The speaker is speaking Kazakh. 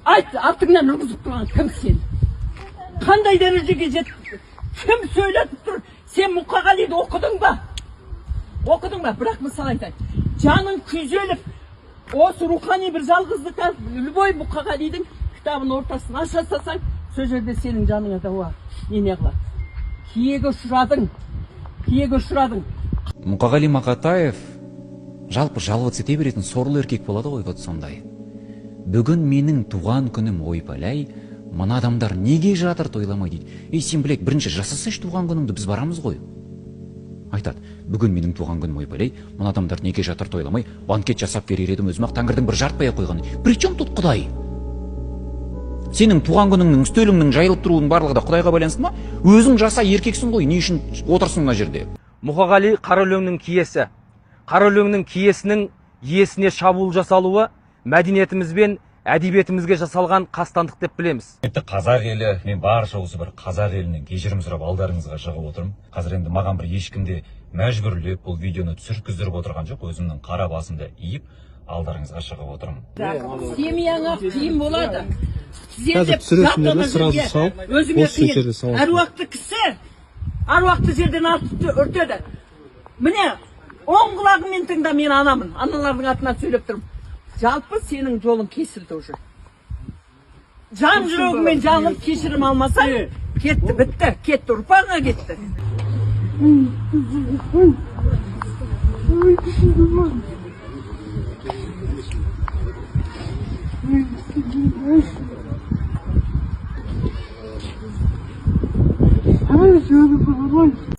Айт, артыңнан үргізіп тұрған кім сен? Қандай дәрежеге жетті? Кім сөйлетіп тұр? Сен Мұқағалиды оқыдың ба? Оқыдың ба? Бірақ мысал айтайын. Жаның күйзеліп, осы рухани бір жалғыздықта любой Мұқағалидың кітабын ортасын аша салсаң, сол жерде сенің жаныңа дауа нене қылады. Киеге ұшырадың. Киеге ұшырадың. Мұқағали Мақатаев жалпы жалғыз ете беретін сорлы еркек болады ғой, вот сондай. Бүгін менің туған күнім, ойпалай, мына адамдар неге жатыр тойламай дейді. Ей, сен, блядь, бірінші жасасайшы туған күніңді, біз барамыз ғой. Айтады, бүгін менің туған күнім, ойпалай, мына адамдар неге жатыр тойламай, банкет жасап берер едім өзім ақ, тәңірдің бір жарытпай ақ қойған. При чем тут Құдай? Сенің туған күніңнің, үстеліңнің жайылып тұруының барлығы да Құдайға байланысты ма? Өзің жаса, еркексің ғой, не үшін отырсың мына жерде? Мұқағали қара өлеңнің киесі. Қара өлеңнің киесінің иесіне шабуыл жасалуы мәдениетіміз бен әдебиетімізге жасалған қастандық деп білеміз. Құрметті қазақ елі, мен барша осы бір қазақ елінен кешірім сұрап алдарыңызға шығып отырмын. Қазір енді маған бір ешкім де мәжбүрлеп бұл видеоны түсірткіздіріп отырған жоқ, өзімнің қара басымды иіп алдарыңызға шығып отырмын. Семьяңа қиын болады. Қазір түсіресіңдер де, сразу салып, өзіңе осы жерде қиын. саласың. Әруақты кісі әруақты жерден артты үртеді. Міне, оң құлағыңмен тыңда, мен анамын. Аналардың атынан сөйлеп тұрмын. Жалпы сенің жолың кесілді уже. Жан жүрегіңмен жалынып кешірім алмасаң, кетті, бітті, кетті, ұрпағыңа кетті.